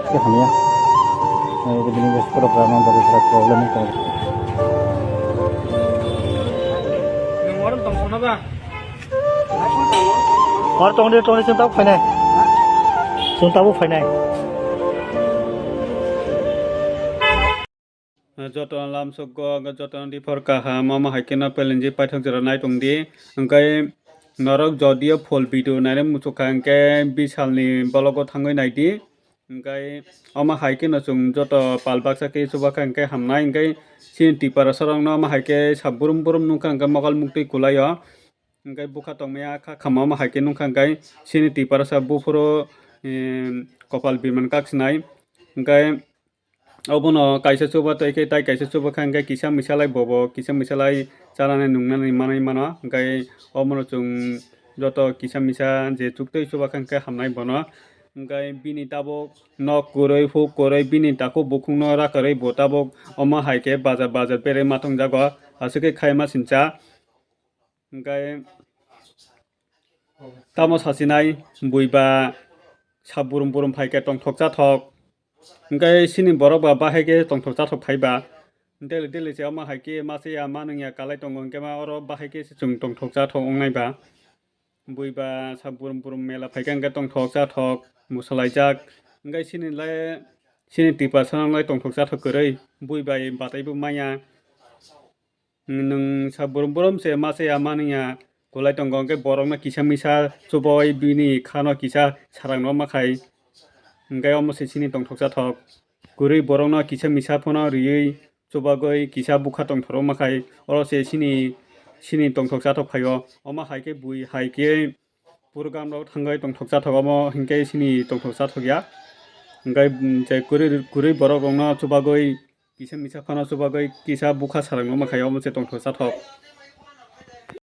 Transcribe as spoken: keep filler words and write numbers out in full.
Khe hamya. Ai, bini bwswk borok rana bagwi sara problem wngkha. Hor tongdi, tongdi, chwng tabuk phainai. Chwng tabuk phainai. Joto lamsok go, joto diphor kaham, omo hai kheno pelenji paithak jora nai tongdi. Hwnkhe norok jodio full video naina muchukha hwnkhe bisalni vlog o thangwi naidi. Hwnkhe omo hai kheno chwng joto pal baksa khe chubakha hwnkhe hamnai, hwnkhe chini Tiprasarokno omo hai khe sab burum burum nukha hwnkhe mokol muktwi kwlaio. Hwnkhe bwkha tongmaya kha khama omo hai khe nukha hwnkhe chini Tiprasa buphuru, em, kopal biman kaksinai. Hwnkhe obono kaisa chuba tei khe tai kaisa chuba kha hwnkhe kisa misa lai bobo kisa misa lai chanani nungnani manwi mano. Hwnkhe omono chwng joto kisa misa je chuktwi chuba kha hwnkhe hamnai bono. Hwnkhe bini tabuk nok kwrwi huk kwrwi bini takhuk bukhukno rakarwi bo tabuk omo hai khe bajar bajar berwi ma tongjago aswk khe khaima sincha. Hwnkhe tamo sasinai bui ba sab burum burum phai khe tongthok chathok. Hwnkhe chini borok ba bahai khe tongthok chathok phai ba. Daily daily se omo hai khe ma se ya ma nung ya kalai tongo hwnkhe ma oro bahai khe se chwng tongthok chathok wngnai ba. Bui ba sab burum burum mela phai khe hwnkhe tongthok chathok mwsalaijak. Hwnkhe chini lai chini Tiprasa nang lai tongthok chathok kwrwi bui bai bataibo manya. Nwng sa burum burum se ma se ya ma nung ya kwlai tongo, hwnkhe borokno kisa misa chubaui bini khano kisa sarangno ma khai, hwnkhe omo se chini tongthok chathok. Kwrwi borokno kisa misa phano riui chubagwi kisa bwkha tongthoro ma khai, oro se chini, chini tongthok chathok phaio. Omo hai khe bui hai khe program rok thangwi tongthok chathok, omo hinkhe chini tongthok chathok ya. Hwnkhe, mm, je kwrwi, kwrwi borok rokno chubagwi kisa misa phano chubagwi kisa bwkha sarangno ma khai, omo se tongthok chathok.